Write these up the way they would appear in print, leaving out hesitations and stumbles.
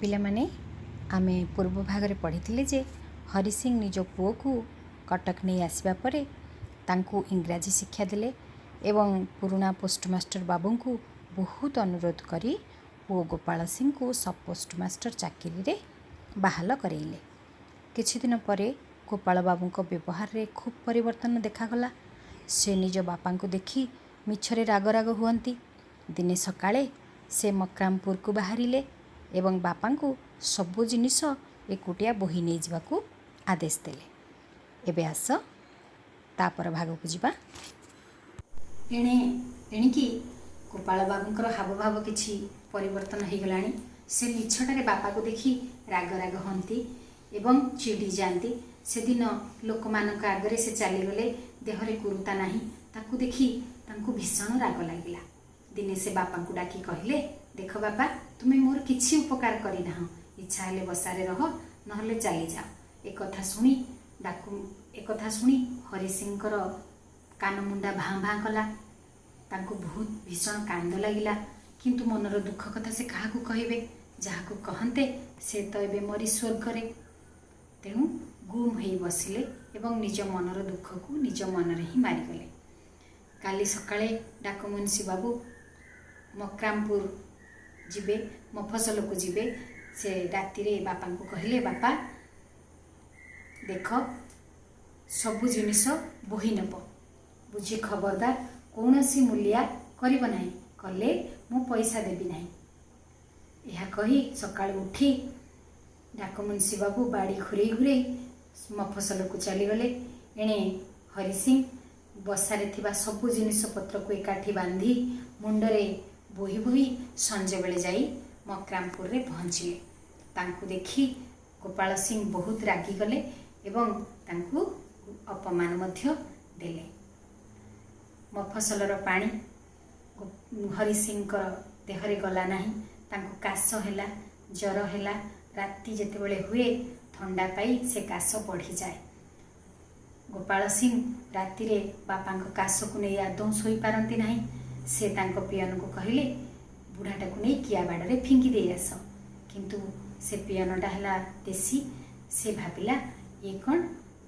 ପିଲାମାନେ, ଆମେ ପୂର୍ବ ଭାଗରେ ପଢ଼ିଥିଲେ ଯେ ହରି ସିଂ ନିଜ ପୁଅକୁ କଟକ ନେଇ ଆସିବା ପରେ ତାଙ୍କୁ ଇଂରାଜୀ ଶିକ୍ଷା ଦେଲେ ଏବଂ ପୁରୁଣା ପୋଷ୍ଟମାଷ୍ଟର ବାବୁଙ୍କୁ ବହୁତ ଅନୁରୋଧ କରି ପୁଅ ଗୋପାଳ ସିଂଙ୍କୁ ସବ୍ ପୋଷ୍ଟମାଷ୍ଟର ଚାକିରିରେ ବାହାଲ କରେଇଲେ। କିଛି ଦିନ ପରେ ଗୋପାଳ ବାବୁଙ୍କ ବ୍ୟବହାରରେ ଖୁବ୍ ପରିବର୍ତ୍ତନ ଦେଖାଗଲା। ସେ ନିଜ ବାପାଙ୍କୁ ଦେଖି ମିଛରେ ରାଗ ରାଗ ହୁଅନ୍ତି। ଦିନେ ସକାଳେ ସେ ମକ୍ରାମପୁରକୁ ବାହାରିଲେ ଏବଂ ବାପାଙ୍କୁ ସବୁ ଜିନିଷ ଏକୁଟିଆ ବୋହି ନେଇଯିବାକୁ ଆଦେଶ ଦେଲେ। ଏବେ ଆସ, ତାପର ଭାଗକୁ ଯିବା। ଏଣେ ଏଣିକି ଗୋପାଳ ବାବୁଙ୍କର ହାବଭାବ କିଛି ପରିବର୍ତ୍ତନ ହେଇଗଲାଣି। ସେ ମିଛଟାରେ ବାପାକୁ ଦେଖି ରାଗ ରାଗ ହୁଅନ୍ତି ଏବଂ ଚିଡ଼ି ଯାଆନ୍ତି। ସେଦିନ ଲୋକମାନଙ୍କ ଆଗରେ ସେ ଚାଲିଗଲେ, ଦେହରେ କୁରୁତା ନାହିଁ। ତାକୁ ଦେଖି ତାଙ୍କୁ ଭୀଷଣ ରାଗ ଲାଗିଲା। ଦିନେ ସେ ବାପାଙ୍କୁ ଡାକି କହିଲେ, "ଦେଖ ବାପା, ତୁମେ ମୋର କିଛି ଉପକାର କରିନାହଁ। ଇଚ୍ଛା ହେଲେ ବସାରେ ରହ, ନହେଲେ ଚାଲିଯାଅ।" ଏକଥା ଶୁଣି ହରି ସିଂଙ୍କର କାନମୁଣ୍ଡା ଭାଁ ଭାଁ କଲା। ତାଙ୍କୁ ବହୁତ ଭୀଷଣ କାନ୍ଦ ଲାଗିଲା। କିନ୍ତୁ ମନର ଦୁଃଖ କଥା ସେ କାହାକୁ କହିବେ? ଯାହାକୁ କହନ୍ତେ, ସେ ତ ଏବେ ମରି ସ୍ୱର୍ଗରେ। ତେଣୁ ଗୁମ୍ ହେଇ ବସିଲେ ଏବଂ ନିଜ ମନର ଦୁଃଖକୁ ନିଜ ମନରେ ହିଁ ମାରିଗଲେ। କାଲି ସକାଳେ ଡାକମୁନ୍ସି ବାବୁ ମକ୍ରାମପୁର ଯିବେ, ମଫସଲକୁ ଯିବେ। ସେ ରାତିରେ ବାପାଙ୍କୁ କହିଲେ, "ବାପା, ଦେଖ, ସବୁ ଜିନିଷ ବୋହି ନେବ ବୁଝି। ଖବରଦାର, କୌଣସି ମୂଲିଆ କରିବ ନାହିଁ। କଲେ ମୁଁ ପଇସା ଦେବି ନାହିଁ।" ଏହା କହି ସକାଳୁ ଉଠି ଡାକମୁନ୍ସି ବାବୁ ବାଡ଼ି ଘୁରେଇ ଘୁରେଇ ମଫସଲକୁ ଚାଲିଗଲେ। ଏଣେ ହରିସିଂ ବସାରେ ଥିବା ସବୁ ଜିନିଷପତ୍ରକୁ ଏକାଠି ବାନ୍ଧି ମୁଣ୍ଡରେ ବୋହି ବୋହି ସଞ୍ଜବେଳେ ଯାଇ ମକ୍ରାମପୁରରେ ପହଞ୍ଚିଲେ। ତାଙ୍କୁ ଦେଖି ଗୋପାଳ ସିଂ ବହୁତ ରାଗିଗଲେ ଏବଂ ତାଙ୍କୁ ଅପମାନ ମଧ୍ୟ ଦେଲେ। ମଫସଲର ପାଣି ହରି ସିଂଙ୍କର ଦେହରେ ଗଲା ନାହିଁ। ତାଙ୍କୁ କାଶ ହେଲା, ଜ୍ୱର ହେଲା। ରାତି ଯେତେବେଳେ ହୁଏ, ଥଣ୍ଡା ପାଇ ସେ କାଶ ବଢ଼ିଯାଏ। ଗୋପାଳ ସିଂ ରାତିରେ ବାପାଙ୍କ କାଶକୁ ନେଇ ଆଦୌ ଶୋଇପାରନ୍ତି ନାହିଁ। ସେ ତାଙ୍କ ପିଅନକୁ କହିଲେ, "ବୁଢ଼ାଟାକୁ ନେଇ କିଆବାଡ଼ରେ ଫିଙ୍ଗି ଦେଇ ଆସ।" କିନ୍ତୁ ସେ ପିଅନଟା ହେଲା ଦେଶୀ। ସେ ଭାବିଲା, ଇଏ କ'ଣ,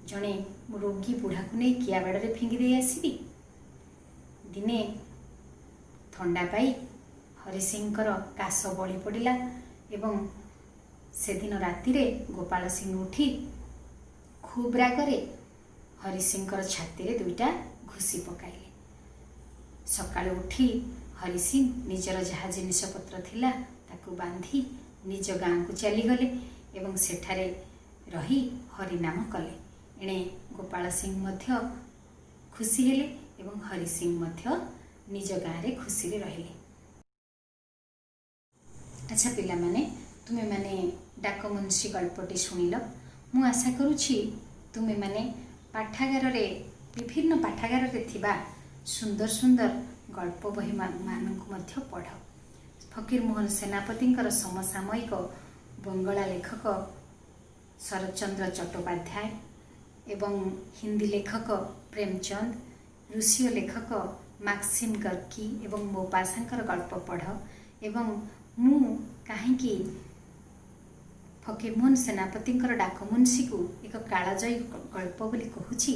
ଜଣେ ରୋଗୀ ବୁଢ଼ାକୁ ନେଇ କିଆବାଡ଼ରେ ଫିଙ୍ଗି ଦେଇ ଆସିବି? ଦିନେ ଥଣ୍ଡା ପାଇ ହରିସିଂଙ୍କର କାଶ ବଳି ପଡ଼ିଲା ଏବଂ ସେଦିନ ରାତିରେ ଗୋପାଳ ସିଂ ଉଠି ଖୁବ୍ ରାଗରେ ହରିସିଂଙ୍କର ଛାତିରେ ଦୁଇଟା ଘୁସି ପକାଇଲେ। ସକାଳୁ ଉଠି ହରିସିଂ ନିଜର ଯାହା ଜିନିଷପତ୍ର ଥିଲା, ତାକୁ ବାନ୍ଧି ନିଜ ଗାଁକୁ ଚାଲିଗଲେ ଏବଂ ସେଠାରେ ରହି ହରିନାମ କଲେ। ଏଣେ ଗୋପାଳ ସିଂ ମଧ୍ୟ ଖୁସି ହେଲେ ଏବଂ ହରି ସିଂ ମଧ୍ୟ ନିଜ ଗାଁରେ ଖୁସିରେ ରହିଲେ। ଆଚ୍ଛା ପିଲାମାନେ, ତୁମେମାନେ ଡାକମୁନ୍ସି ଗଳ୍ପଟି ଶୁଣିଲ। ମୁଁ ଆଶା କରୁଛି ତୁମେମାନେ ପାଠାଗାରରେ, ବିଭିନ୍ନ ପାଠାଗାରରେ ଥିବା ସୁନ୍ଦର ସୁନ୍ଦର ଗଳ୍ପ ବହି ମାନଙ୍କୁ ମଧ୍ୟ ପଢ଼। ଫକୀରମୋହନ ସେନାପତିଙ୍କର ସମସାମୟିକ ବଙ୍ଗଳା ଲେଖକ ଶରତଚନ୍ଦ୍ର ଚଟ୍ଟୋପାଧ୍ୟାୟ ଏବଂ ହିନ୍ଦୀ ଲେଖକ ପ୍ରେମଚନ୍ଦ, ରୁଷୀୟ ଲେଖକ ମାକ୍ସିମ ଗର୍କି ଏବଂ ମୋପାସାଙ୍କର ଗଳ୍ପ ପଢ଼। ଏବଂ ମୁଁ କାହିଁକି ଫକୀରମୋହନ ସେନାପତିଙ୍କର ଡାକମୁନ୍ସିକୁ ଏକ କାଳଜୟୀ ଗଳ୍ପ ବୋଲି କହୁଛି,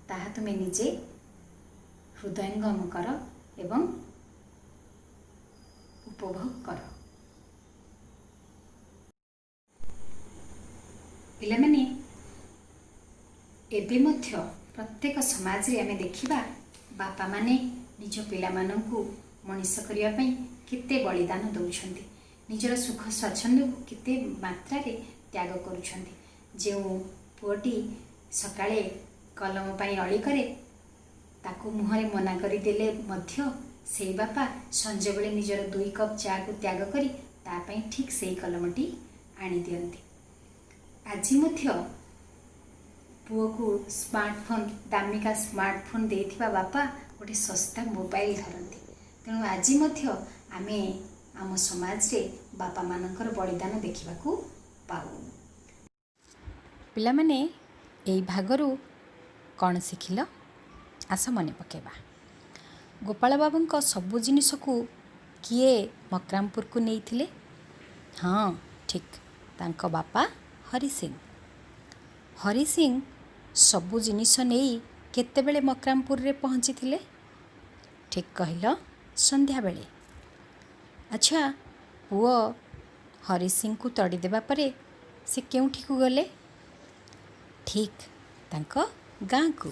ତାହା ତୁମେ ନିଜେ ହୃଦୟଙ୍ଗମ କର ଏବଂ ଉପଭୋଗ କର। ପିଲାମାନେ, ଏବେ ମଧ୍ୟ ପ୍ରତ୍ୟେକ ସମାଜରେ ଆମେ ଦେଖିବା, ବାପାମାନେ ନିଜ ପିଲାମାନଙ୍କୁ ମଣିଷ କରିବା ପାଇଁ କେତେ ବଳିଦାନ ଦେଉଛନ୍ତି, ନିଜର ସୁଖ ସ୍ୱାଚ୍ଛନ୍ଦ୍ୟକୁ କେତେ ମାତ୍ରାରେ ତ୍ୟାଗ କରୁଛନ୍ତି। ଯେଉଁ ପୁଅଟି ସକାଳେ କଲମ ପାଇଁ ଅଳି କରେ, ତାକୁ ମୁହଁରେ ମନା କରିଦେଲେ ମଧ୍ୟ ସେଇ ବାପା ସଞ୍ଜବେଳେ ନିଜର 2 କପ୍ ଚାକୁ ତ୍ୟାଗ କରି ତା ପାଇଁ ଠିକ୍ ସେଇ କଲମଟି ଆଣିଦିଅନ୍ତି। ଆଜି ମଧ୍ୟ ପୁଅକୁ ସ୍ମାର୍ଟଫୋନ୍, ଦାମିକା ସ୍ମାର୍ଟଫୋନ୍ ଦେଇଥିବା ବାପା ଗୋଟେ ଶସ୍ତା ମୋବାଇଲ ଧରନ୍ତି। ତେଣୁ ଆଜି ମଧ୍ୟ ଆମେ ଆମ ସମାଜରେ ବାପାମାନଙ୍କର ବଳିଦାନ ଦେଖିବାକୁ ପାଉ। ପିଲାମାନେ, ଏଇ ଭାଗରୁ କ'ଣ ଶିଖିଲ? ଆସ ମନେ ପକାଇବା। ଗୋପାଳ ବାବୁଙ୍କ ସବୁ ଜିନିଷକୁ କିଏ ମକ୍ରାମପୁରକୁ ନେଇଥିଲେ? ହଁ, ଠିକ୍, ତାଙ୍କ ବାପା ହରି ସିଂ। ହରି ସିଂ ସବୁ ଜିନିଷ ନେଇ କେତେବେଳେ ମକରାମପୁରରେ ପହଞ୍ଚିଥିଲେ? ଠିକ୍ କହିଲ, ସନ୍ଧ୍ୟାବେଳେ। ଆଚ୍ଛା, ପୁଅ ହରି ସିଂଙ୍କୁ ତଡ଼ିଦେବା ପରେ ସେ କେଉଁଠିକୁ ଗଲେ? ଠିକ୍, ତାଙ୍କ ଗାଁକୁ।